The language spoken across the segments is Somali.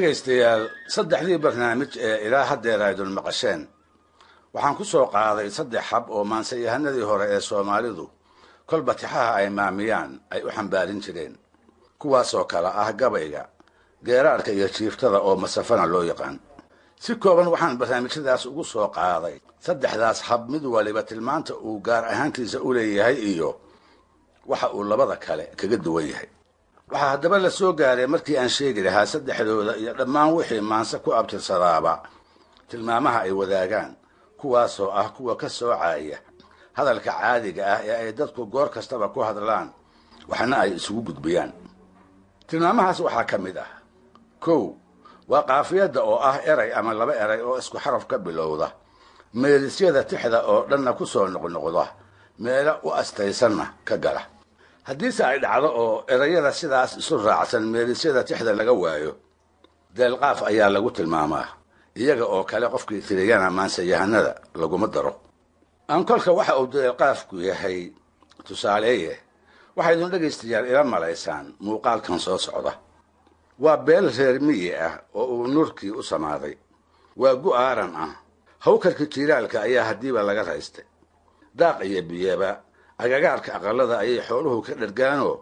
Dhegaystayaal, saddexdii barnaamij ee ilaa haddeer aydun maqasheen waxaan ku soo qaaday saddex hab oo maanseyahanadii hore ee Soomaalidu kolba tixaha ay maamiyaan ay u xambaarin jireen, kuwaasoo kale ah gabayga, geeraarka iyo jiiftada oo masafana loo yaqaan. Si kooban waxaan barnaamijyadaas ugu soo qaaday saddexdaas hab mid waliba tilmaanta uu gaar ahaantiisa u leeyahay iyo waxa uu labada kale kaga duwan yahay. Waxaa haddaba la soo gaaray markii aan sheegi lahaa saddexdooda iyo dhammaan wixii maanse ku abtirsadaaba tilmaamaha ay wadaagaan, kuwaasoo ah kuwa ka soocaya hadalka caadiga ah ee ay dadku goor kastaba ku hadlaan waxna ay isugu gudbiyaan. Tilmaamahaas waxaa ka mid ah: kow, waa qaafiyadda oo ah eray ama laba eray oo isku xaraf ka bilowda, meelisyada tixda oo dhanna ku soo noqnoqda, meelo u astaysanna ka gala. Haddiise ay dhacdo oo erayada sidaas isu raacsan meelisyada tixda laga waayo, deelqaaf ayaa lagu tilmaamaa, iyaga oo kale qofkii tiriyana maanseyahanada laguma daro. Aan kolka waxa uu deelqaafku yahay tusaaleeye, waxaydun dhegaystayaal ila malaysaan muuqaalkan soo socda. Waa beel reer miyi ah oo uu nurkii u samaaday. Waa gu aaran ah, hawkarka jiiraalka ayaa haddiiba laga raystay. Daaq iyo biyaba agagaarka aqallada ayay xooluhu ka dhergaanoo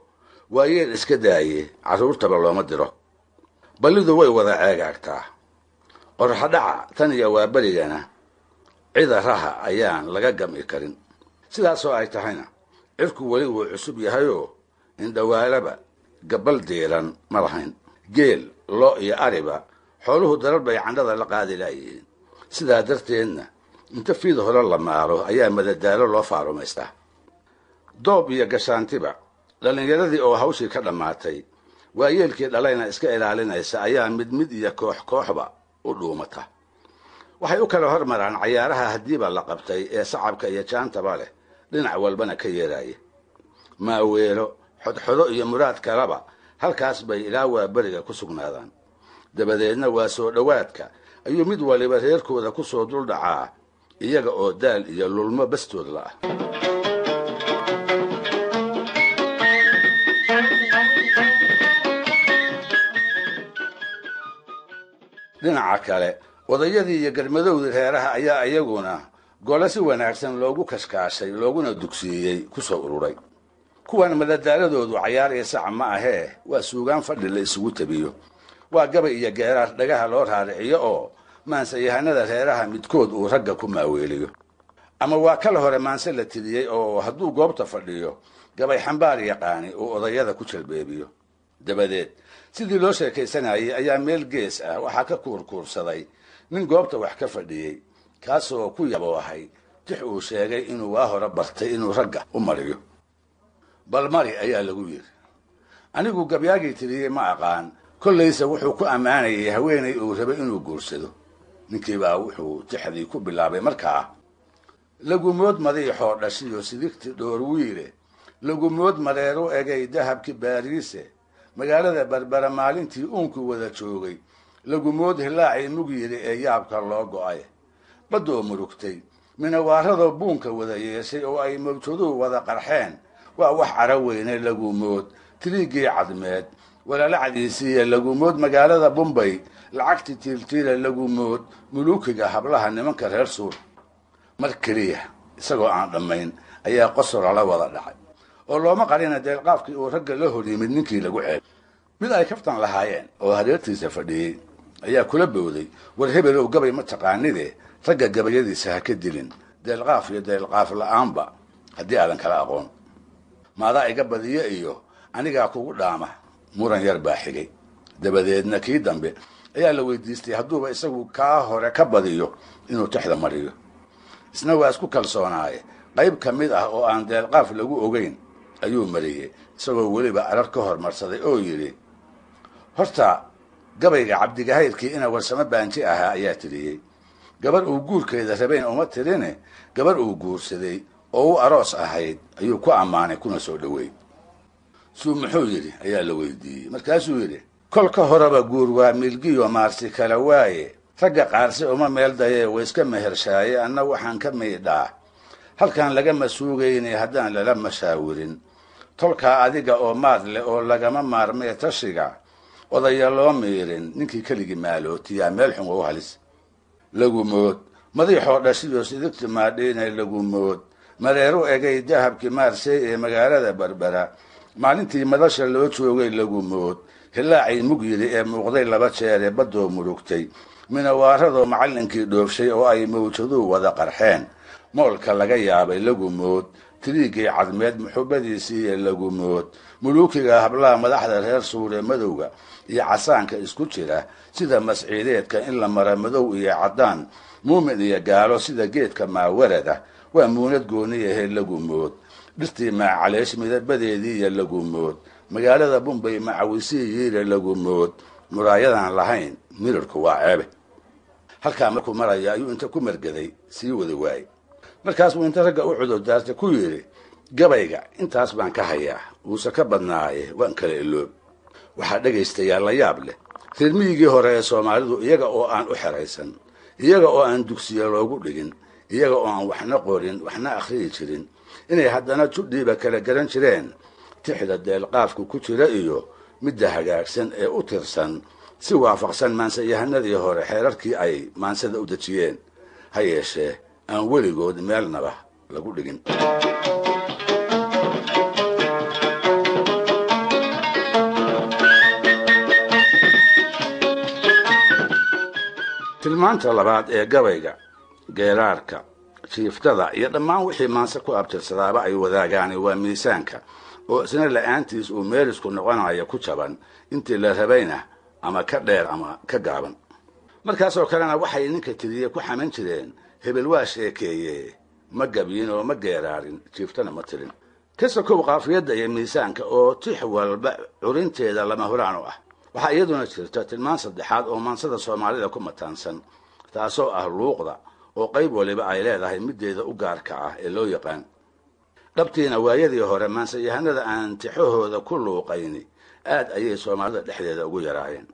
waayeel iska daaye carruurtaba looma diro. Ballidu way wada ceegaagtaa. Qorraxdhaca tan iyo waaberigana cida raha ayaan laga gam'i karin. Sidaasoo ay tahayna cirku weli wuu cusub yahayoo indhawaalaba gabbal diiran ma lahayn. Geel, lo iyo ariba xooluhu darar bay candhada la qaadi laayihiin. Sidaa darteedna inta fiid hore la maalo ayaa madadaalo loo faarumaystaa. Doob iyo gashaantiba dhallinyaradii oo hawshii ka dhammaatay, waayeelkii dhalayna iska ilaalinaysa, ayaa mid mid iyo koox kooxba u dhuumata. Waxay u kala hormaraan cayaaraha haddiiba la qabtay ee sacabka iyo jaantaba leh, dhinac walbana ka yeeraaya. Maaweelo, xodxodo iyo muraad kaleba halkaas bay ilaa waaberiga ku sugnaadaan. Dabadeedna waa soo dhowaadka ayuu mid waliba reerkooda ku soo duldhacaa, iyaga oo daal iyo lulmo bastood la ah. Dhinaca kale, odayadii iyo garmadowdii reeraha ayaa iyaguna gole si wanaagsan loogu kashkaashay looguna dugsiiyey ku soo ururay. Kuwan madadaaladoodu cayaar iyo saca ma ahee, waa suugaan fadhi la isugu tabiyo. Waa gabay iyo geeraar dhagaha loo raariciyo oo maanseyahanada reeraha midkood uu ragga ku maaweeliyo. Ama waa kal hore maanse la tiriyey oo hadduu goobta fadhiyo gabay xambaar yaqaani uu odayada ku jalbeebiyo. Dabadeed sidii loo sheekaysanayay ayaa meel gees ah waxaa ka kuurkuursaday nin goobta wax ka fadhiyey, kaasoo ku yaboohay tix uu sheegay inuu waa hore bartay inuu ragga u mariyo. Bal mari, ayaa lagu yidhi. Anigu gabyaagii tiriyey ma aqaan, kollayse wuxuu ku ammaanayay haweenay uu rabay inuu guursado. Ninkiibaa wuxuu tixdii ku bilaabay markaa: Lagumood madiixoo dhashiyo sidigti dhoor wiile, lagumood mareeru egay dahabkii Baariise, magaalada Berbera maalintii uunku wada joogay, lagumood hilaacii mugyiri ee yaabka loo go'ay, baddoo murugtay, minawaaradoo buunka wada yeeshay oo ay mawjaduhu wada qarxeen, waa wax cara weyne, lagumood tiriiggii Cadmeed walaalacdiisiiya, lagumood magaalada Bumbay lacagti tiiltiila, lagumood muluukiga hablaha nimanka reer Suur. Mar keliya isagoo aan dhammayn ayaa qosol la wada dhacay, oo looma qarina deelqaafkii uu ragga la hor yimid ninkii lagu ceebay. Mid ay kaftan lahaayeen oo hareertiisa fadhiyey ayaa kula bowday: War hebelow, gabay ma taqaanide, ragga gabayadiisa ha ka dilin, deelqaaf iyo deelqaaf la'aanba haddii aadan kala aqoon. Maadaa iga badiyo iyo anigaa kugu dhaama? Muran yar baa xigay. Dabadeedna kii dambe ayaa la weydiistay hadduuba isagu kaa hore ka badiyo inuu tixda mariyo. Isna waa isku kalsoonaaye, qayb ka mid ah oo aan deelqaaf lagu ogeyn ayuu mariyey, isagoo weliba arar ka hormarsaday oo yidhi: Horta gabayga Cabdigahayrkii ina Warsamo Baanji ahaa ayaa tiriyey, gabar uu guurkeeda rabayn uma tirine, gabar uu guursaday oo u aroos ahayd ayuu ku ammaanay kuna soo dhoweey. Suu muxuu yidhi, ayaa la weydiiyey. Markaasuu yidhi: Kol ka horeba guur waa milgiyo maarsi kala waaye, ragga qaarse uma meel dayee wayska mehershaaye, anna waxaan ka miidhaa halkaan lagama suugaynay haddaan lala mashaawirin tolkaa adiga oo maad leh oo lagama maarmee tashiga. Odaya loo miirin ninkii keligii maalootiyaa meel xun u halis. Lagumood madiixoo dhashiyo sidigti maadhiinay lagumood mareeru egay dahabkii maarsey ee magaalada Berbera maalintii madasha loo joogay lagumood hilaacii mug yidhi ee muuqday 2 jeer ee baddoo murugtay minawaaradoo macallinkii dhoofshay oo ay mawjaduhu wada qarxeen moolka laga yaabay lagumood tiriiggii cadmeed muxubbadiisiiye lagumood muluukiga hablaha madaxda reer Suure madowga iyo casaanka isku jira sida masciideedka in la mara madow iyo caddaan muumin iyo gaalo sida geedka maawarada waa muunad gooniyahe lagumood dhirtii maacaleesh midabadeediiya lagumood magaalada Bumbay macawisii yiire lagumood muraayadan lahayn mirarku waa ceebe. Halkaa markuu maraya ayuu inta ku margaday sii wada waayey. Markaas buu inta ragga u cudurdaartay ku yidhi gabayga intaas baan ka hayaa wuuse ka badnaaye waan kala iloob. Waxaa dhegaystayaa la yaab leh reer miyigii hore ee Soomaalidu iyaga oo aan u xeraysan, iyaga oo aan dugsiyo loogu dhigin, iyaga oo aan waxna qorin waxna akhriyi jirin, inay haddana judhiiba kala garan jireen tixda deelqaafku ku jira iyo midda hagaagsan ee u tirsan si waafaqsan maansayahanadii hore xeerarkii ay maansada u dejiyeen, ha yeeshee aan weligood meelnaba lagu dhigin. Tilmaanta labaad ee gabayga, geeraarka, jiiftada iyo dhammaan wixii maanse ku abtirsadaaba ay wadaagaani waa miisaanka, oo isna la'aantiis uu meelisku noqonayo ku jaban intii la rabayna ama ka dheer ama ka gaaban. Markaasoo kalena waxay ninka tiriye ku xaman jireen hebel waa sheekeeye, ma gabyin oo ma geeraarin, jiiftana ma tirin. Ka sokow qaafiyadda iyo miisaanka oo tix walba curinteeda lama huraan u ah, waxaa iyaduna jirta tilmaan saddexaad oo maansada Soomaalida ku mataansan, taasoo ah luuqda oo qayb waliba ay leedahay middeeda u gaarka ah ee loo yaqaan. Dhabtiina waayadii hore maansayahanada aan tixahooda ku luuqayni aad ayay Soomaalida dhexdeeda ugu yaraayeen.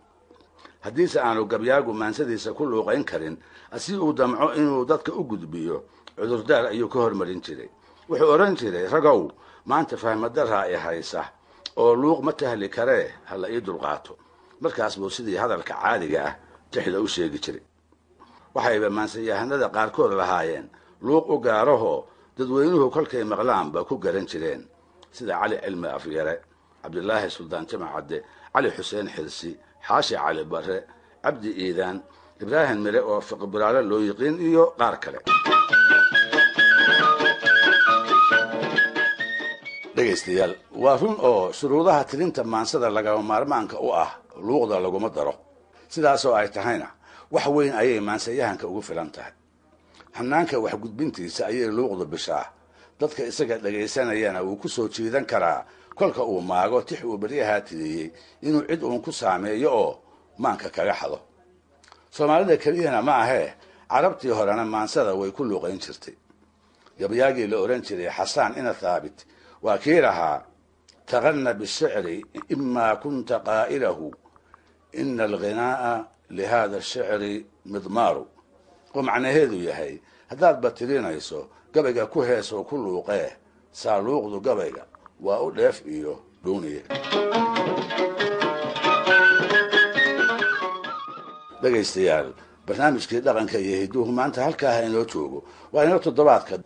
Haddiise aanu gabyaagu maansadiisa ku luuqayn karin, si uu damco inuu dadka u gudbiyo, cudurdaar ayuu ka hormarin jiray. Wuxuu odhan jiray, ragow maanta fahmadaraa i haysa oo luuq ma tahli karee, ha la ii dulqaato. Markaas buu sidii hadalka caadiga ah tixda u sheegi jiray. Waxayba maansayahanada qaarkood lahaayeen luuq u gaarahoo dadweynuhu kolkay maqlaanba ku garan jireen, sida Cali Cilmi Afyare, Cabdilaahi Suldaan Jamacadde, Cali Xuseen Xirsi, Xaashi Cali Barre, Cabdi Iidaan, Ibraahim Mire oo Fiqbiraale loo yiqiin iyo qaar kale. Dhegaystayaal, waa run oo shuruudaha tirinta maansada lagama maarmaanka u ah luuqda laguma daro. Sidaasoo ay tahayna wax weyn ayay maansayahanka ugu filan tahay. Hannaanka waxgudbintiisa ayay luuqdu bishaa, dadka isaga dhegaysanayana wuu ku soo jiidan karaa kolka uu maago tix uu beryahaa tiriyey inuu cid uun ku saameeyo oo maanka kaga xado. Soomaalida keliyana ma ahee, carabtii horena maansada way ku luuqayn jirtay. Gabyaagii la odhan jiray Xasaan ina Thaabit waa kii lahaa taqanna bishicri imaa kunta qaa'ilahu ina alghinaa'a lihada ashicri midmaaru, oo macnaheedu yahay haddaadba tirinayso gabayga ku heesoo ku luuqee, saaluuqdu gabayga waa u dheef iyo dhuuniye. Dhegaystayaal, barnaamijkii dhaqanka iyo hidduhu maanta halkaaha inoo joogo, waa inoo toddobaadka